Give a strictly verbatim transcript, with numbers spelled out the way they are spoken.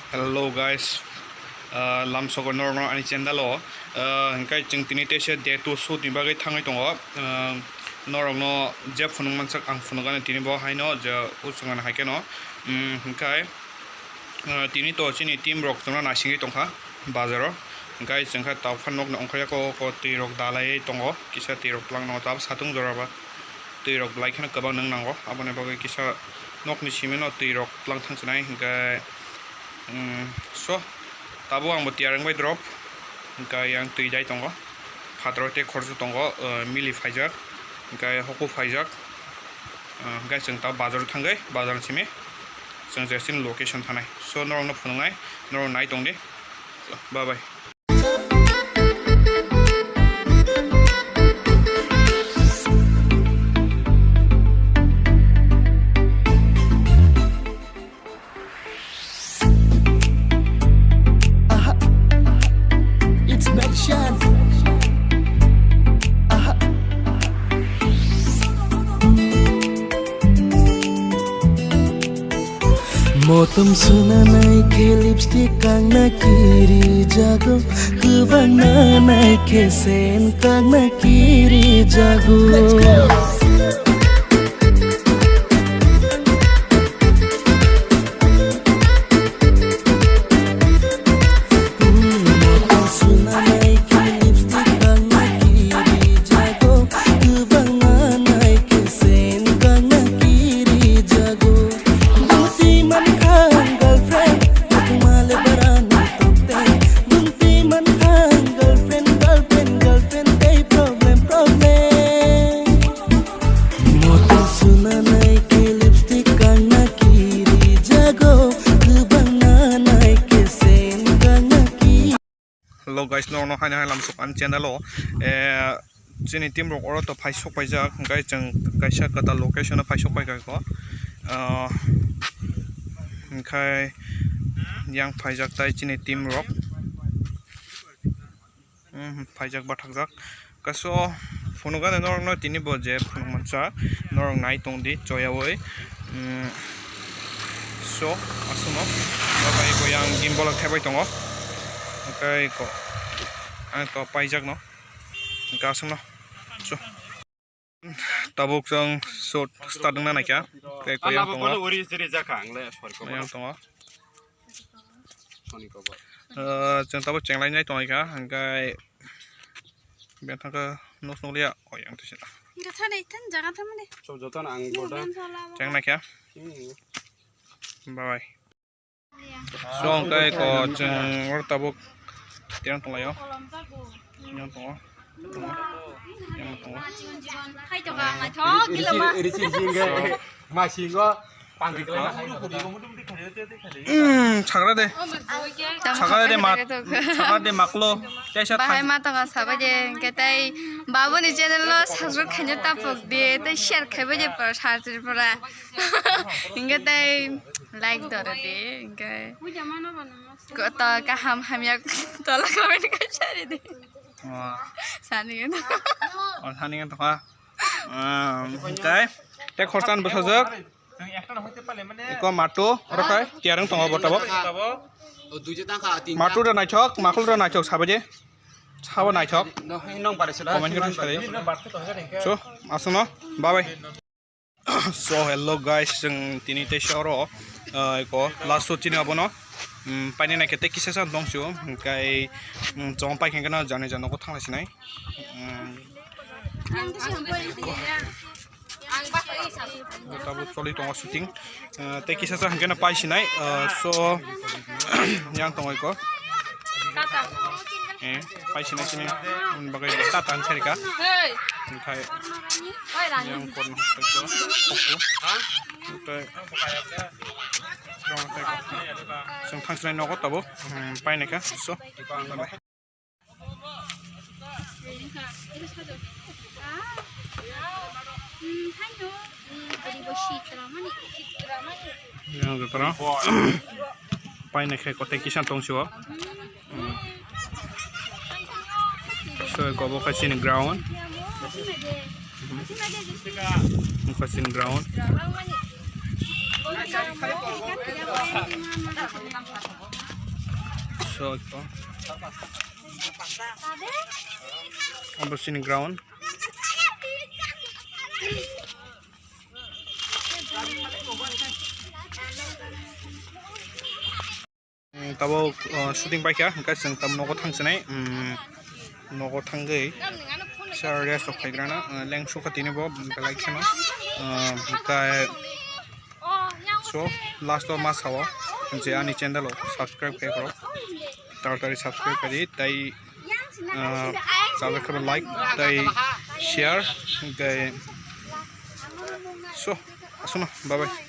Hello guys, ah, lamsogo norokno ani channel o, ah, hingkai chwng tini teisa day two shoot ni bagwi thangwi tongo. Ah, norokno je phunuk mansak ang phunukani tini bo haino je usungani hai kheno. Hmm, hingkai, ah, tini to chini team rok chwngno naisingwi tongkha bazaro. Hingkai chwngkha tawkha nokni ongkhorya ko, ko twi rok dalaiwi tongo, kisa twi rok twlangno tab satung jora ba. Twi rok belai kheno kwbang nung nango, aboni bagwi kisa nokni simi no twi rok twlang thang sinai, hingke, mm, so, tabuk ang bo tiyar wngbai drop, hingke yang twi jai tongo, phataro tei khoroksa tongo, eh, mili phaijak, hingke hoko phaijak, eh, hingke chwng tabuk bazar o thangwi, bazar simi chwng jesini location thanai, so norok no phunuknai, norok nai tongdi, so, bye bye. Aha. It's Nation. Aha. Motom suna nai khe lipstick kangna kiri jago, kwbang na nai khe sen kangna kiri jago. Motom suna nai khe lipstick kangna kiri jago, kwbang na nai khe sen kangna kiri. Hello guys, norokno haino hai lamsok ani channel o, eh, chini team rok oro to phai sok paijak, hingkai chwng kaisa kwtal location o phai sok paikha ko, ah, hingkai yang phaijak tai chini team rok. Hmm, phaijak bathakjak. Kaso phunukgani norokno tini bo je phunuk mansa norok nai tongdi choyaui. Hmm, so, aswkno babai bo yang gimbal thaibai tongo. Tei ko, ang to paijakno. Hingke aswkno. So. Tabuk chwng shoot start wngna naikha. Tei koyang tongo. Koyang tongo. Ah, chwng tabuk chenglai nai tongkha, hingke bethangkhe nuk nukliya. Oyang tisa. Hingke thani than jaga thamani. Cheng naikha. Hmm. Bye bye. So, hingke ko chwng oro tabuk tirang tonglaio. Yang tongo. Yang tongo. Yang tongo. Masingo. Hmm, sagra de. Sagra de mak-, sagra de maklo. Bahai ma tongo sabai je, hingke tei babuni channel no subscribe khaina tapuk di, tei share khaibai je pura, sar pura. Hingke tei like dora di, hingke. Koto kaham hamya tola comment khaisari di. Oh. Sani kan. Oh, sani kan toka. Ah, hingke. Tei khorsan bwsajak. Eko matu, oro khai, tiyar wng tongo bo tabuk. Matu da naithok, makul da naithok, sabaje. Sabo naithok. Comment khe sadi. So, aswkno, bye bye. So, hello guys, chwng tini teisa oro, ah, eko last shoot chini abono. Hmm, paini naikhe tei kisa sa dong sio, hingkai, hmm, chong pai khe no jani jano ko thang sinai. Hmm. Tabuk choli tongo shooting. Ah, tei kisa sa hingke no pai sinai. Ah, so, yang tongo eko. Eh, pai sinai sini. Bagwi tata ang sarika. Hingkai yang korno hingkai ko. Opo. Hingkai. Chwng thang sinai nogo tabuk. Hmm, pai naikha. So, bye bye. Yang jotoro paina khe kote kisa tong sio. So, eko bo kha chini ground. Bo kha chini ground. So, ito. Abo sini ground. Mm, tabo, uh, shooting paikha, hwnkhe chwng tamo nogo thangsinai, mm, nogo thangwi sa rest rok khaigrana, uh, leng sukha tini bo belai kheno, uh, hwnkhe so last o ma sao je ani channel o subscribe khai khoro, taratari subscribe khai di, tai, uh, chalo khoro like, tai share, hwnkhe so aswkno, bye bye.